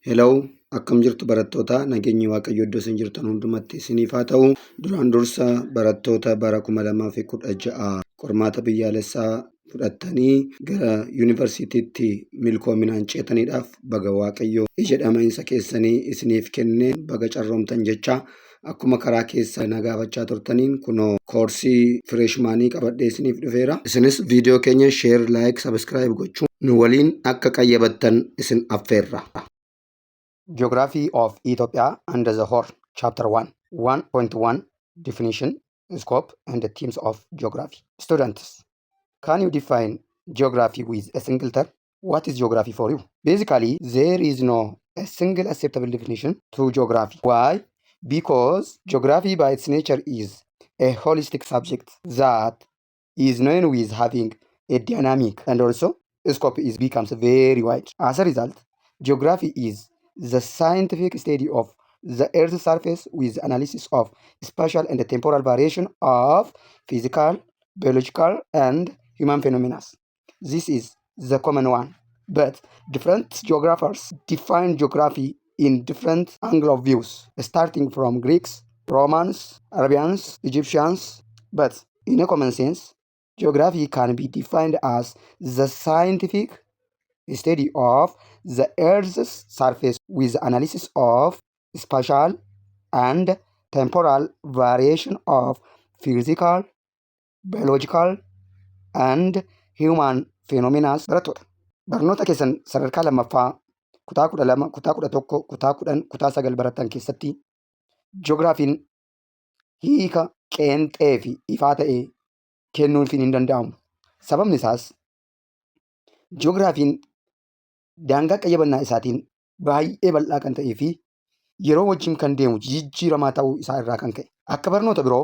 Hello, akkam jirtu barattoota? Nageenyi Waaqayyoo iddoo isin jirtan hundumatti isiniif haa ta'u. Duraan dursa barattoota bara 2016 qormaata biyyaalessaa fudhattanii gara yuunivarsiitiitti milkoominaan ceetaniidhaaf baga Waaqayyo ija dhama'iinsa keessanii isiniif kenne, baga carroomtan jecha, akkuma karaa keessa na gaafachaa turtaniin kunoo koorsii freshmanii qabadhee isiniif dhufeera. Isinis viidiyoo keenya share, like, subscribe gochuun nu waliin akka qayyabattan isin affeerra. Geography of Ethiopia and the Horn, Chapter 1, 1.1 Definition, Scope and the Themes of Geography. Students, can you define geography with a single term? What is geography for you? Basically, there is no a single acceptable definition to geography. Why? Because geography by its nature is a holistic subject that is known with having a dynamic and also scope is becomes very wide. As a result, geography is the scientific study of the Earth's surface with analysis of spatial and temporal variation of physical, biological, and human phenomena. This is the common one. But different geographers define geography in different angle of views, starting from Greeks, Romans, Arabians, Egyptians. But in a common sense, geography can be defined as the scientific study of the Earth's surface with analysis of spatial and temporal variation of physical, biological, and human phenomena. Barattoota, barnoota keessan sadarkaa lammaffaa kutaa 12, kutaa 11, kutaa 10, kutaa 9 baratan keessatti ji'ogiraafiin hiika qeenxee fi ifaa ta'e kennuufiin hin danda'amu. Sababni isaas ji'ogiraafiin daangaa qayyabannaa isaatiin baay'ee bal'aa kan ta'ee fi yeroo wajjin kan deemu jijjiiramaa ta'uu isaa irraa kan ka'e. Akka barnoota biroo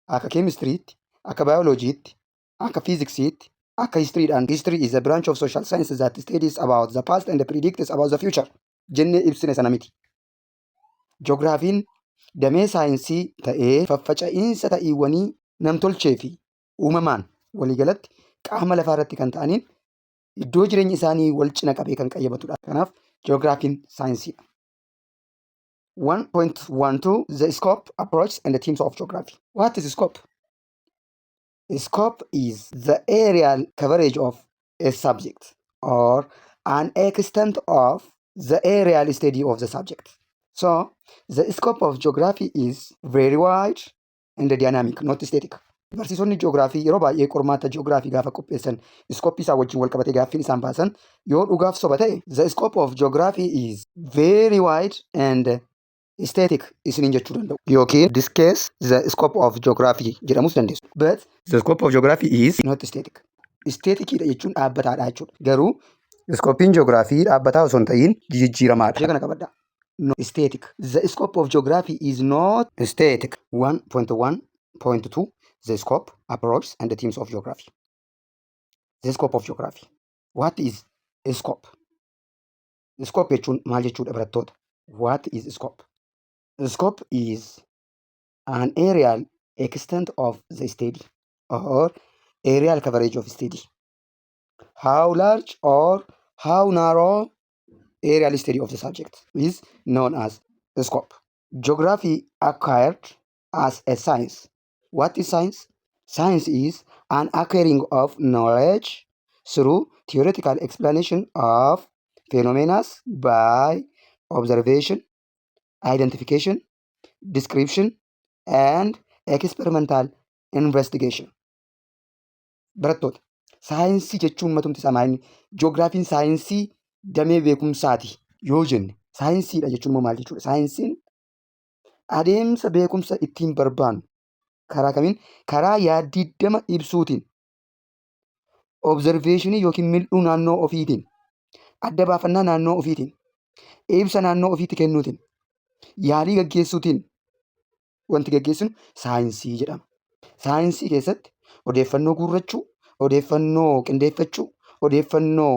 akka keemistiriitti, akka baayoloojiitti, akka fiiziksiitti, akka histiriidhaan, "History is a branch of social science that studies about the past and predicts about the future" jennee ibsine sana miti. Ji'ogiraafiin damee saayinsii ta'ee faffaca'iinsa ta'iiwwanii namtolchee fi uumamaan waliigalatti qaama lafaa irratti kan ta'aniin iddoo jireenya isaanii wal cina qabee kan qayyabatudha. Kanaaf ji'ogiraafiin saayinsiidha. 1.12 The scope, approach and the themes of geography. What is scope? Scope is the areal coverage of a subject or an extent of the areal study of the subject. So, the scope of geography is very wide and dynamic, not static. Barsiisonni ji'oogiraafii yeroo baay'ee qormaata ji'oogiraafii gaafa qopheessan scopeii isaa wajjin wal qabatee gaaffiin isaan baasan yoo dhugaaf soba ta'e, "The scope of geography is very wide and static" isiniin jechuu danda'u. Yookiin "Discuss the scope of geography" jedhamus dandeessu. But the scope of geography is not static. Staticiidha jechuun dhaabbataadha jechuudha. Garuu scopeiin ji'oogiraafii dhaabbataa osoo hin ta'in jijjiiramaadha. Ishee kana qabadhaa. No, static. The scope of geography is not static. 1.1.2 The scope, approach and the themes of geography. The scope of geography. What is scope? Scope jechuun maal jechuudha, barattoota? What is scope? Scope is an areal extent of the study or areal coverage of study. How large or how narrow areal study of the subject is known as scope. Geography acquired as a science. What is science? Science is an acquiring of knowledge through theoretical explanation of phenomena by observation, identification, description, and experimental investigation. Barattoota, saayinsii jechuun matumti isaa maal inni? Ji'oogiraafiin saayinsii damee beekumsaati yoo jenne, saayinsiidha jechuun immoo maal jechuudha? Saayinsiin adeemsa beekumsa ittiin barbaannu karaa kamiin? Karaa yaaddiddama ibsuutiin, observationii yookiin mil'uu naannoo ofiitiin, adda baafannaa naannoo ofiitiin, ibsa naannoo ofiitti kennuutiin, yaalii gaggeessuutiin wanti gaggeessinu saayinsii jedhama. Saayinsii keessatti odeeffannoo guurrachuu, odeeffannoo qindeeffachuu, odeeffannoo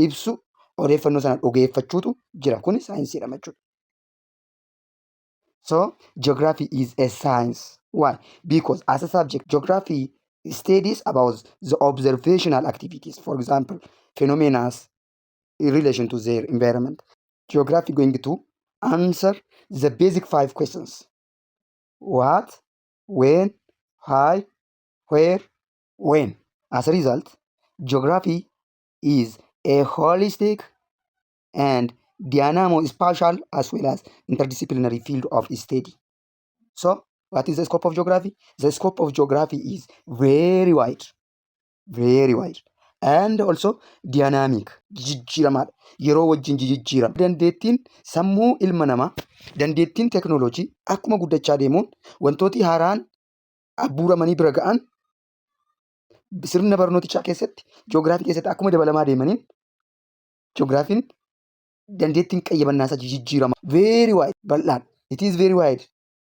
ibsuu, odeeffannoo sana dhugeeffachuutu jira. Kuni saayinsii jedhama jechuudha. So, geography is a science. Why? Because as a subject, geography studies about the observational activities. For example, phenomena in relation to their environment. Geography going to answer the basic five questions. What, when, why, where, when. As a result, geography is a holistic and dynamo spatial as well as interdisciplinary field of study. So, what is the scope of geography? The scope of geography is very wide, very wide. And also dynamic, jijjiiramaadha. Yeroo wajjin jijjiirama. Dandeettiin sammuu ilma namaa, dandeettiin teknooloojii akkuma guddachaa deemuun wantooti haaraan abbuuramanii bira ga'an sirna barnootichaa keessatti, ji'oogiraafii keessatti akkuma dabalamaa deemaniin ji'oogiraafiin dandeettiin qayyabannaa isaa jijjiirama. Very wide, bal'aadha. It is very wide.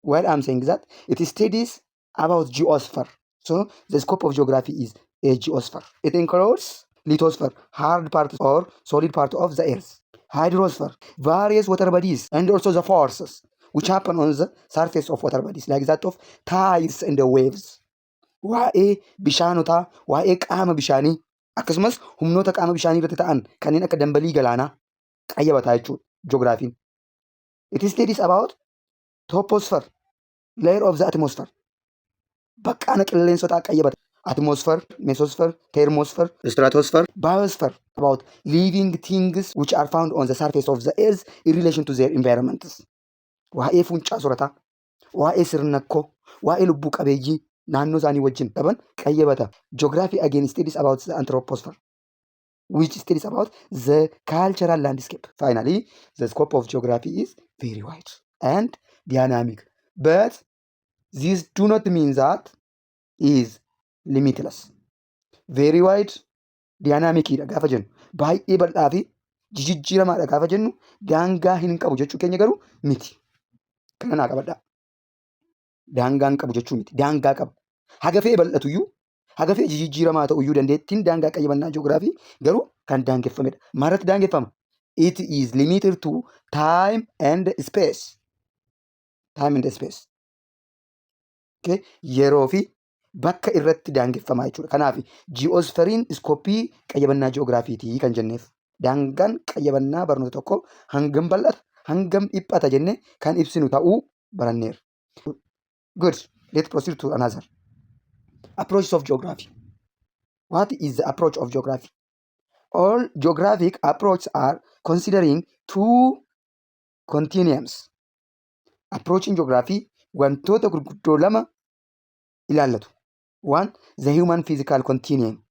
While I'm saying that, it studies about geosphere. So the scope of geography is a geosphere. It includes lithosphere, hard part or solid part of the earth, hydrosphere, various water bodies, and also the forces which happen on the surface of water bodies, like that of tides and the waves. Waa'ee bishaanotaa, waa'ee qaama bishaanii, akkasumas humnoota qaama bishaanii irratti ta'an kanneen akka dambalii galaanaa qayyabataa jechuudha ji'ogiraafiin. It studies about troposphere, layer of the atmosphere. Baqqaana qilleensotaa qayyabata. Atmosphere, mesosphere, thermosphere, stratosphere, biosphere, about living things which are found on the surface of the earth in relation to their environments. Waa'ee fuuncaa sorataa, waa'ee sirnakkoo, waa'ee lubbuu qabeeyyii naannoo isaanii wajjin qaban qayyabata. Geography again studies about the anthroposphere, which studies about the cultural landscape. Finally, the scope of geography is very wide and dynamic. But this do not mean that is limitless. Very wide, dynamicidha gaafa jennu, baay'ee bal'aa fi jijjiiramaadha gaafa jennu, daangaa hin qabu jechuu keenya garuu miti. Kana naa qabadhaa. Daangaa hin qabu jechuu miti. Daangaa qaba. Haga fe'e bal'atuyyuu, haga fe'e jijjiiramaa ta'uyyuu, dandeettiin daangaa qayyabannaa ji'oogiraafii garuu kan daangeffamedha. Maalirratti daangeffama? It is limited to time and space. Time and space. Okay? Yeroo fi bakka irratti daangeffamaa jechuudha. Kanaaf ji'oosferiin scope qayyabannaa ji'oogiraafiitii kan jenneef. Daangaan qayyabannaa barnoota tokko hangam bal'ata, hangam dhiphata jennee kan ibsinu ta'uu baranneerra. Good. Let's proceed to another. Approaches of geography. What is the approach of geography? All geographic approaches are considering two continuums. Approaching geography wantoota gurguddoo lama ilaallatu. One, the human physical continuum.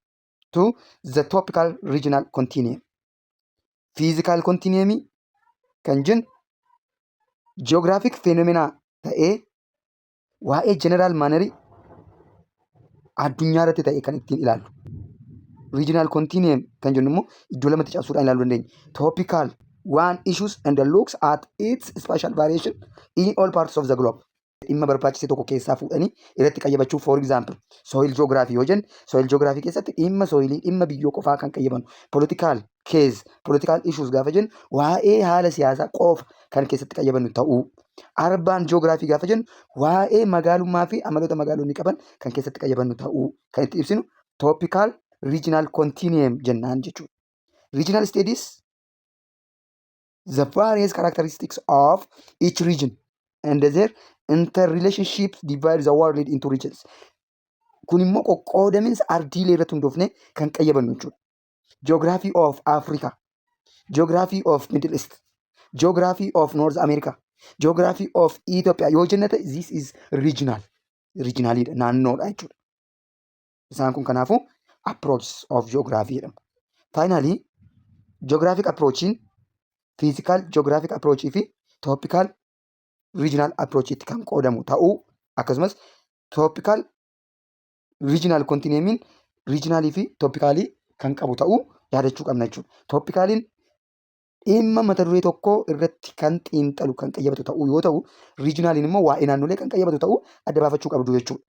Two, the topical regional continuum. Physical continuum kan jennu geographic phenomena ta'ee waa'ee general manner addunyaa irratti ta'e kan ittiin ilaallu. Regional continuum kan jennu immoo iddoo lamatti cabsuudhaan ilaaluu dandeenya. Topical one issues and looks at its spatial variation in all parts of the globe. Dhimma barbaachise tokko keessaa fuudhanii irratti qayyabachuu. For example, soil geography yoo jenne, soil geography keessatti dhimma soilii, dhimma biyyoo qofaa kan qayyabannu. Political case, political issues gaafa jennu waa'ee haala siyaasaa qofa kan keessatti qayyabannu ta'uu. Urban geography gaafa jennu waa'ee magaalummaa fi amaloota magaalonni qaban kan keessatti qayyabannu ta'uu kan itti ibsinu topical regional continuum jennaan jechuudha. Regional studies the various characteristics of each region and their interrelationships divide the world into regions. Kun immoo qoqqoodaminsa ardiilee irratti hundoofne kan qayyabannu jechuudha. Geography of Africa, Geography of Middle East, Geography of North America, Geography of Ethiopia yoo jenne ta'e, this is regional. Regionalidha, naannoodha jechuudha. Isaan kun kanaafuu approach of geography jedhamu. Finally, geographic approachiin physical geographic approach fi topical regional approachiitti kan qoodamu ta'uu, akkasumas topical regional continuumiin regionalii fi topicalii kan qabu ta'uu yaadachuu qabna jechuudha. Topicaliin dhimma mata duree tokkoo irratti kan xiinxalu, kan qayyabatu ta'uu yoo ta'u, regionaliin immoo waa'ee naannolee kan qayyabatu ta'uu adda baafachuu qabdu jechuudha.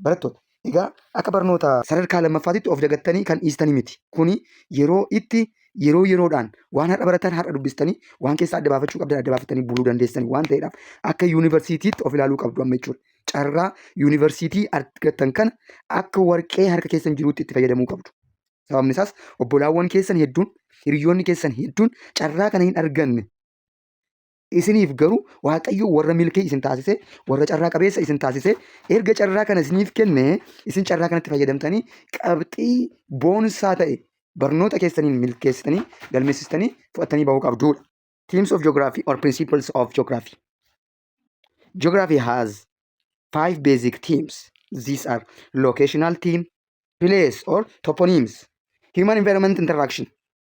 Barattoota, egaa akka barnoota sadarkaa lammaffaatitti of dagattanii kan dhiistanii miti. Kuni yeroo itti yeroo yeroodhaan waan har'a baratan har'a dubbistanii waan keessaa adda baafachuu qabdan adda baafatanii buluu dandeessanii waan ta'eedhaaf akka yuunivarsiitiitti of ilaaluu qabdu amma jechuudha. Carraa yuunivarsiitii argattan kana akka warqee harka keessan jiruutti itti fayyadamuu qabdu. Sababni isaas obbolaawwan keessan hedduun, hiriyoonni keessan hedduun carraa kana hin arganne. Isiniif garuu Waaqayyo warra milkii isin taasise, warra carraa qabeessa isin taasise, erga carraa kana isiniif kenne, isin carraa kanatti fayyadamtanii qabxii boonsaa ta'e barnoota keessaniin milkeessitanii, galmeessistanii fudhattanii bahuu qabduudha. Themes of Geography or Principles of Geography. Geography has five basic themes. These are locational theme, place or toponyms, human environment interaction,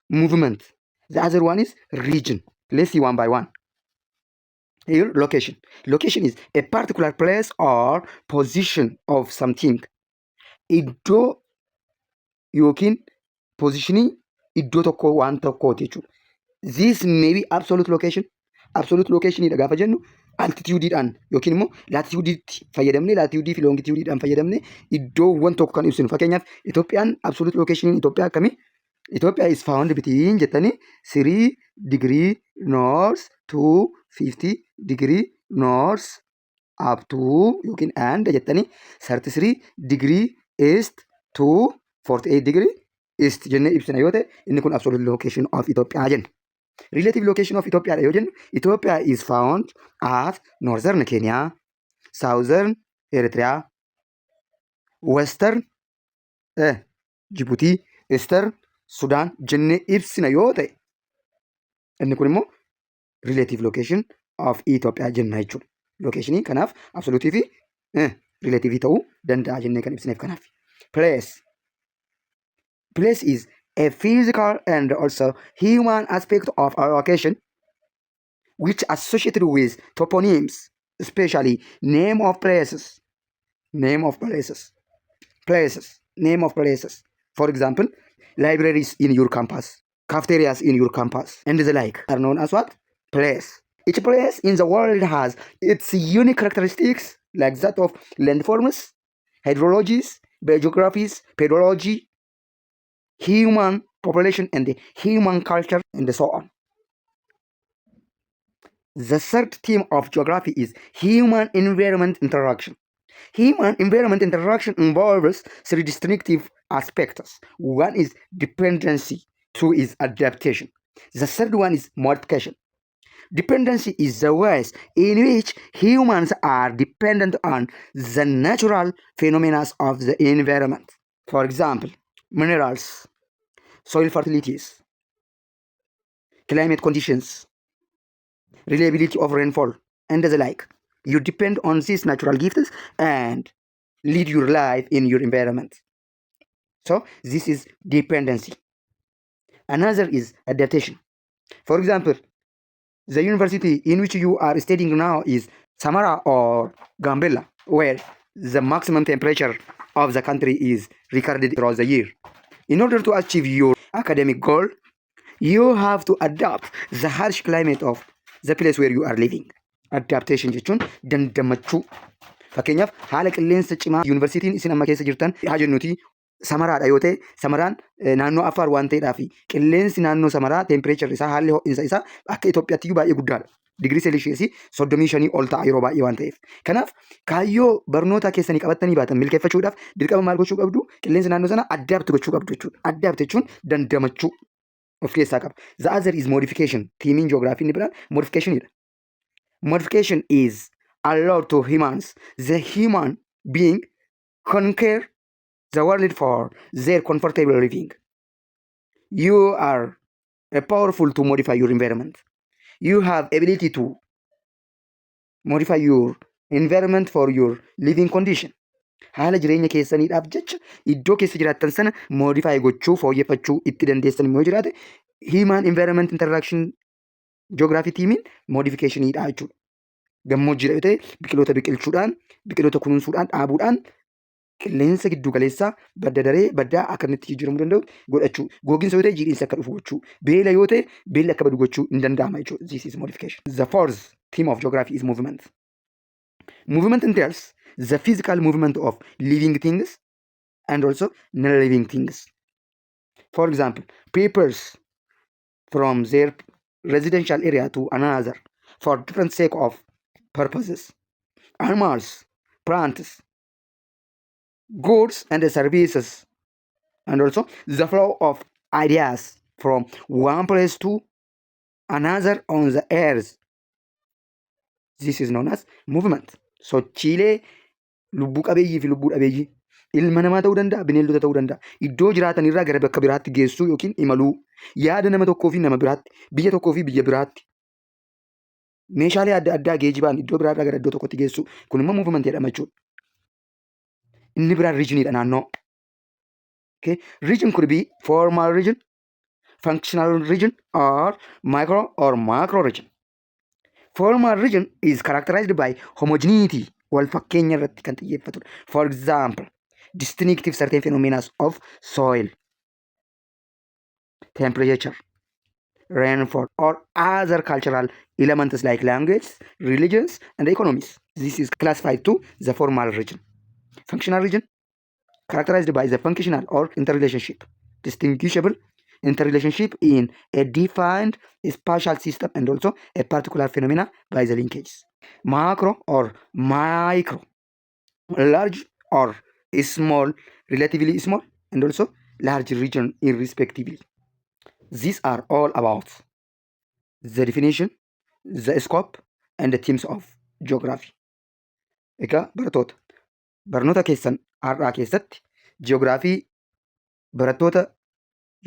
movement. The other one is region. Let's see one by one. Here, location. Location is a particular place or position of something. Iddoo yookiin positionii iddoo tokko waan tokkooti jechuudha. This may be absolute location. Absolute locationidha gaafa jennu altituudiidhaan yookiin immoo latituudiitti fayyadamnee, latituudii fi longituudiidhaan fayyadamnee iddoowwan tokko kan ibsinu. Fakkeenyaaf, Itoophiyaan absolute locationiin Itoophiyaa akkamii? Ethiopia is found between jettanii 3 degree north to 50 degree north up to yookiin and jettanii 33 degree east to 48 degree east jennee ibsina yoo ta'e, inni kun absolute location of Ethiopia jenna. Relative location of Ethiopia yoo jennu, Ethiopia is found at northern Kenya, southern Eritrea, western Djibouti, eastern Sudan jennee ibsina yoo ta'e, inni kun immoo relative location of Ethiopia jenna jechuudha. Locationii kanaaf absolutii fi relative ta'uu danda'a jennee kan ibsineef kanaaf. Place. Place is a physical and also human aspect of a location which associated with toponyms, especially name of places. Name of places. Places. Name of places. For example, libraries in your campus, cafeterias in your campus, and the like are known as what? Place. Each place in the world has its unique characteristics, like that of landforms, hydrologies, biogeographies, pedology, human population, and the human culture, and so on. The third theme of geography is human environment interaction. Human environment interaction involves three distinctive aspects. One is dependency, two is adaptation. The third one is modification. Dependency is the ways in which humans are dependent on the natural phenomena of the environment. For example, minerals, soil fertilities, climate conditions, reliability of rainfall, and the like. You depend on these natural gifts and lead your life in your environment. So this is dependency. Another is adaptation. For example, the university in which you are studying now is Samara or Gambela, where the maximum temperature of the country is recorded throughout the year. In order to achieve your academic goal, you have to adapt the harsh climate of the place where you are living. Adaptation jechuun dandamachuu. Fakkeenyaaf, haala qilleensa cimaa yuunivarsiitiin isin amma keessa jirtan haa jennuti Samaraadha yoo ta'e, Samaraan naannoo Affaar waan ta'eedhaaf, qilleensi naannoo Samaraa temperature isaa, haalli ho'iinsa isaa akka Itoophiyaatti iyyuu baay'ee guddaadha. Digirii seelisheesii 35 ol ta'a yeroo baay'ee waan ta'eef. Kanaaf kaayyoo barnoota keessanii qabattanii baatan milkeeffachuudhaaf dirqama maal gochuu qabdu? Qilleensa naannoo sana adapt gochuu qabdu jechuudha. Adapt jechuun dandamachuu of keessaa qaba. The other is modification. Themeiin ji'oogiraafii inni biraan modificationidha. Modification is allowed to humans. The human being conquer the world for their comfortable living. You are powerful to modify your environment. You have ability to modify your environment for your living condition. Haala jireenya keessaniidhaaf jecha iddoo keessa jiraattan sana modify gochuu, fooyyeffachuu itti dandeessan immoo jiraate, human environment interaction geography themeiin modificationidha jechuudha. Gammoojjiidha yoo ta'e, biqiloota biqilchuudhaan, biqiloota kunuunsuudhaan, dhaabuudhaan qilleensa giddu galeessaa badda daree baddaa akka inni itti jijjiiramuu danda'u godhachuu. Gogiinsa yoo ta'e, jiidhinsi akka dhufu gochuu. Beela yoo ta'e, beelli akka badu gochuu hin danda'ama jechuudha. This is modification. The fourth theme of geography is movement. Movement entails the physical movement of living things and also non-living things. For example, peoples from their residential area to another for different sake of purposes. Animals, plants, goods and services, and also the flow of ideas from one place to another on the earth. This is known as movement. Sochiilee lubbuu qabeeyyii fi lubbuu dhabeeyyii, ilma namaa ta'uu danda'a, bineeldota ta'uu danda'a. Iddoo jiraatan irraa gara bakka biraatti geessuu yookiin imaluu. Yaada nama tokkoo fi nama biraatti, biyya tokkoo fi biyya biraatti. Meeshaalee adda addaa geejibaan iddoo biraarraa gara iddoo tokkotti geessuu. Kun immoo movement jedhama jechuudha. Inni biraan regionidha, naannoo. Okay. Region could be formal region, functional region, or micro or macro region. Formal region is characterized by homogeneity, wal fakkeenya irratti kan xiyyeeffatudha. For example, distinctive certain phenomena of soil, temperature, rainfall, or other cultural elements like language, religions, and economies. This is classified to the formal region. Functional region characterized by the functional or interrelationship, distinguishable interrelationship in a defined spatial system and also a particular phenomena by the linkages. Macro or micro, large or small, relatively small, and also large region irrespectively. These are all about the definition, the scope, and the themes of geography. Egaa barattoota, barnoota keessan har'aa keessatti jiyoogiraafii barattoota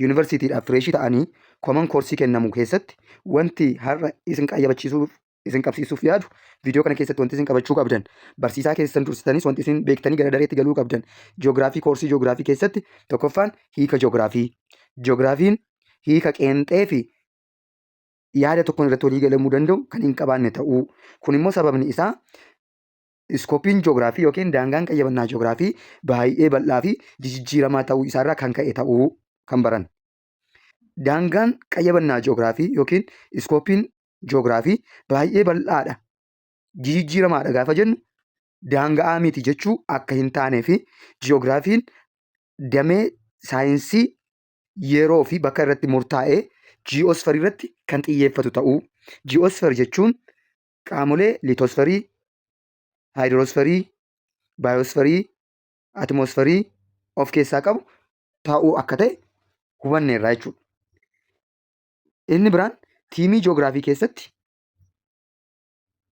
yuunivarsiitiidhaaf freshii ta'anii common courseii kennamu keessatti wanti har'a isin qayyabachiisuuf, isin qabsiisuuf yaadu, viidiyoo kana keessatti wanti isin qabachuu qabdan, barsiisaa keessan dursitanis wanti isin beektanii gara dareetti galuu qabdan, jiyoogiraafii koorsii jiyoogiraafii keessatti tokkoffaan hiika jiyoogiraafii. Jiyoogiraafiin hiika qeenxee fi yaada tokkoon irratti walii galamuu danda'u kan hin qabaanne ta'uu. Kun immoo sababni isaa scopeiin jiyoogiraafii yookiin daangaan qayyabannaa jiyoogiraafii baay'ee bal'aa fi jijjiiramaa ta'uu isaarraa kan ka'e ta'uu kan baran. Daangaan qayyabannaa jiyoogiraafii yookiin scopeiin jiyoogiraafii baay'ee bal'aadha, jijjiiramaadha gaafa jennu daanga'aa miti jechuu akka hin taanee fi jiyoogiraafiin damee saayinsii yeroo fi bakka irratti murtaa'ee ji'oosferii irratti kan xiyyeeffatu ta'uu. Ji'oosferii jechuun qaamolee liitoosferii, haayidroosferii, baayosferii, atmosferii of keessaa qabu ta'uu akka ta'e hubanneerra jechuudha. Inni biraan themeii jiyoogiraafii keessatti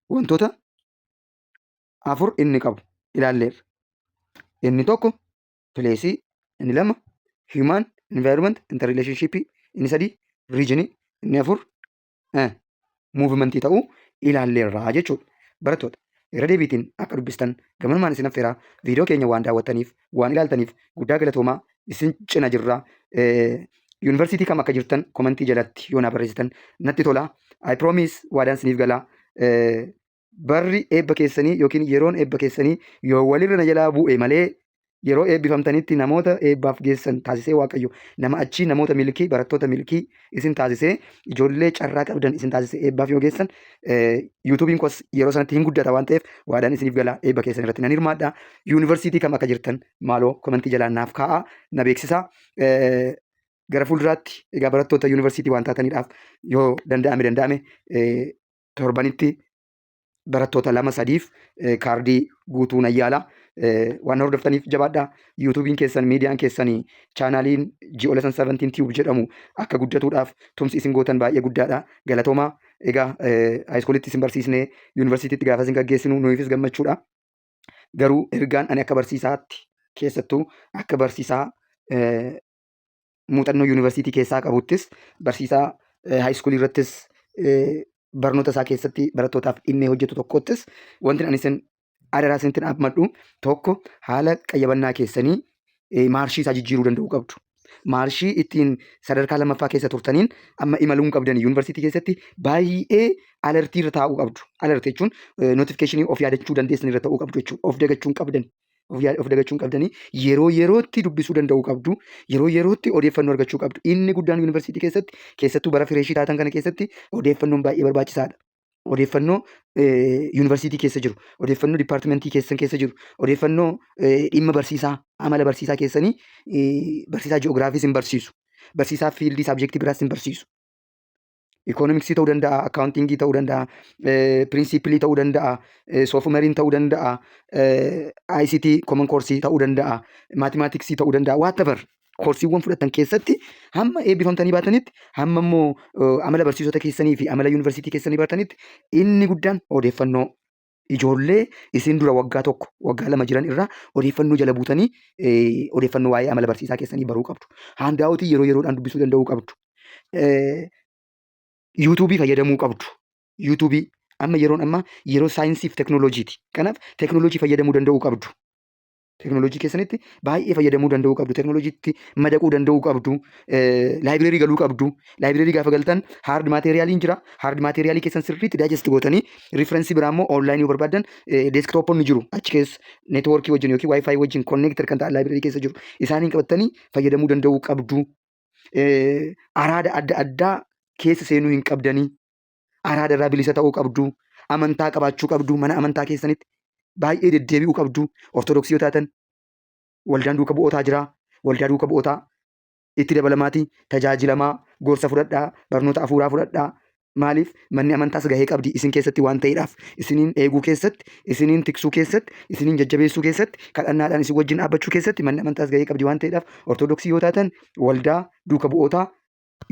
wantoota afur inni qabu ilaalleerra. Inni tokko placeii, inni lama human environment interrelationship, inni sadii regionii, inni afur movementii ta'uu ilaalleerra jechuudha. Barattoota, irra deebiitiin akka dubbistan gamanumaan isin affeeraa. Viidiyoo keenya waan daawwattaniif, waan ilaaltaniif guddaa galatoomaa. Isin cina jirra. Yuunivarsiitii kam akka jirtan commentii jalatti yoo na barreessitan natti tola. I promise, waadaan isiniif galaa. Barri eebba keessanii yookiin yeroon eebba keessanii yoo walirra na jalaa bu'e malee, yeroo eebbifamtanitti namoota eebbaaf geessan taasisee, Waaqayyo nama achii namoota milkii, barattoota milkii isin taasisee, ijoollee carraa qabdan isin taasisee eebbaaf yoo geessan, YouTubeiin koos yeroo sanatti hin guddata waan ta'eef, waadaan isiniif galaa, eebba keessan irratti nan hirmaadha. Yuunivarsiitii kam akka jirtan maaloo commentii jalaan naaf kaa'aa, na beeksisaa. Gara fuulduraatti egaa barattoota yuunivarsiitii waan taataniidhaaf, yoo danda'ame torbanitti barattoota lama sadiif kaardii guutuu nan yaala. Waan hordoftaniif jabaadhaa. YouTubeiin keessan, miidiyaan keessan, channeliin Geo Lesson 17 Tube jedhamu akka guddatuudhaaf tumsi isin gootan baay'ee guddaadha. Galatoomaa. Egaa high schoolitti isin barsiisnee yuunivarsiitiitti gaafa isin gaggeessinu nuufis gammachuudha. Garuu ergaan ani akka barsiisaatti, keessattuu akka barsiisaa muuxannoo yuunivarsiitii keessaa qabuttis, barsiisaa high schoolii irrattis barnoota isaa keessatti barattootaaf dhimmee hojjetu tokkottis, wanti ani isin adaraa isinitti dhaammadhu tokko, haala qayyabannaa keessanii maarshii isaa jijjiiruu danda'uu qabdu. Maarshii ittiin sadarkaa lammaffaa keessa turtaniin amma imaluu hin qabdani. Yuunivarsiitii keessatti baay'ee alertii irra taa'uu qabdu. Alertii jechuun notificationii of yaadachuu dandeessan irra ta'uu qabdu jechuudha. Of dagachuu hin qabdani. Of dagachuu hin qabdanii, yeroo yerootti dubbisuu danda'uu qabdu. Yeroo yerootti odeeffannoo argachuu qabdu. Inni guddaan yuunivarsiitii keessatti, keessattuu bara freshii taatan kana keessatti, odeeffannoon baay'ee barbaachisaadha. Odeeffannoo yuunivarsiitii keessa jiru, odeeffannoo departmentii keessan keessa jiru, odeeffannoo dhimma barsiisaa, amala barsiisaa keessanii, barsiisaa ji'oogiraafii sin barsiisu, barsiisaa fieldii subjectii biraas sin barsiisu. Economicsii ta'uu danda'a, accountingii ta'uu danda'a, principleii ta'uu danda'a, sophomoriin ta'uu danda'a, ICT common courseii ta'uu danda'a, mathematicsii ta'uu danda'a, whatever. Koorsiiwwan fudhattan keessatti hamma eebbifamtanii baatanitti, hamma immoo amala barsiisota keessanii fi amala yuunivarsiitii keessanii bartanitti, inni guddaan odeeffannoo ijoollee isin dura waggaa 1, waggaa 2 jiran irraa odeeffannoo jala buutanii odeeffannoo waa'ee amala barsiisaa keessanii baruu qabdu. Handout yeroo yeroodhaan dubbisuu danda'uu qabdu. Yuutuubii fayyadamuu qabdu. Yuutuubii amma yeroon ammaa yeroo saayinsii fi teknooloojiiti. Kanaaf teknooloojii fayyadamuu danda'uu qabdu. Teknooloojii keessanitti baay'ee fayyadamuu danda'uu qabdu. Teknooloojiitti madaquu danda'uu qabdu. Laayibireerii galuu qabdu. Laayibireerii gaafa galtan hard materialiin jira. Hard materialii keessan sirriitti digest gootanii, reference biraa immoo onlineii yoo barbaaddan desktoponni jiru. Achi keessa networkii wajjin yookiin WiFi wajjin connected kan ta'an laayibireerii keessa jiru. Isaaniin qabattanii fayyadamuu danda'uu qabdu. Araada adda addaa keessa seenuu hin qabdanii. Araada irraa bilisa ta'uu qabdu. Amantaa qabaachuu qabdu. Mana amantaa keessanitti baay'ee deddeebi'uu qabdu. Ortodoksii yoo taatan waldaan duuka bu'ootaa jira. Waldaa duuka bu'ootaa itti dabalamaatii tajaajilamaa, gorsa fudhadhaa, barnoota hafuuraa fudhadhaa. Maaliif manni amantaas gahee qabdi isin keessatti waan ta'eedhaaf, isiniin eeguu keessatti, isiniin tiksuu keessatti, isiniin jajjabeessuu keessatti, kadhannaadhaan isin wajjin dhaabbachuu keessatti manni amantaas gahee qabdi waan ta'eedhaaf, Ortodoksii yoo taatan waldaa duuka bu'ootaa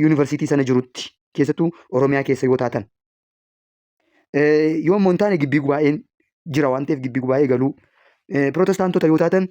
yuunivarsiitii sana jirutti, keessattuu Oromiyaa keessa yoo taatan. Yoo immoo hin taane gibbii gubaa'een jira waan ta'eef gibbii gubaa'ee galuu. Pirootestaantota yoo taatan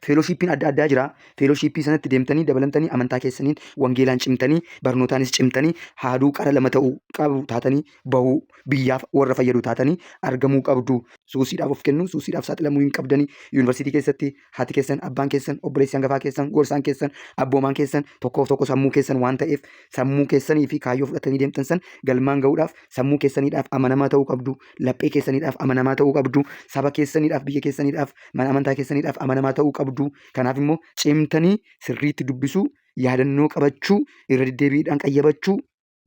fellowshippiin adda addaa jira. Fellowshippii sanatti deemtanii dabalamtanii, amantaa keessaniin wangeelaan cimtanii, barnootaanis cimtanii, haaduu qara lama ta'uu qabu taatanii bahuu, biyyaaf warra fayyadu taatanii argamuu qabdu. Suusiidhaaf of kennuu, suusiidhaaf saaxilamuu hin qabdanii. Yuunivarsiitii keessatti haati keessan, abbaan keessan, obboleessi hangafaa keessan, gorsaan keessan, abboomaan keessan tokkoof tokko sammuu keessan waan ta'eef, sammuu keessanii fi kaayyoo fudhatanii deemtan san galmaan ga'uudhaaf sammuu keessaniidhaaf amanamaa ta'uu qabdu. Laphee keessaniidhaaf amanamaa ta'uu qabdu. Saba keessaniidhaaf, biyya keessaniidhaaf, mana amantaa keessaniidhaaf amanamaa ta'uu qabdu. Kanaaf immoo cimtanii sirriitti dubbisuu, yaadannoo qabachuu, irra deddeebiidhaan qayyabachuu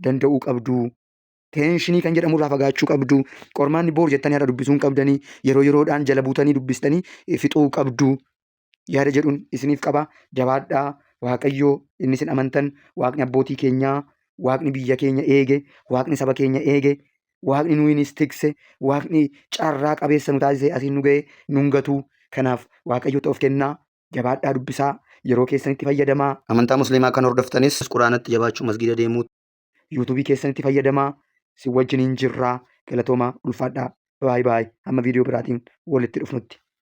danda'uu qabdu. Tensionii kan jedhamu irraa fagaachuu qabdu. Qormaanni boor jettanii har'a dubbisuu hin qabdanii. Yeroo yeroodhaan jala buutanii dubbistanii fixuu qabdu. Yaada jedhuun isiniif qaba. Jabaadhaa. Waaqayyo inni isin amantan, waaqni abbootii keenyaa, waaqni biyya keenya eege, waaqni saba keenya eege, waaqni nuyinis tikse, waaqni carraa qabeessa nu taasise asiin nu ga'e nun gatu. Kanaaf Waaqayyotti of kennaa. Jabaadhaa dubbisaa. Yeroo keessanitti fayyadamaa. Amantaa Musliimaa kan hordoftanis Quraanatti jabaachuu, masgiida deemuu. Yuutuubii keessanitti fayyadamaa. Si wajjiniin jirraa. Galatoomaa, ulfaadhaa. Baay'ee baay'ee, hamma viidiyoo biraatiin walitti dhufnutti.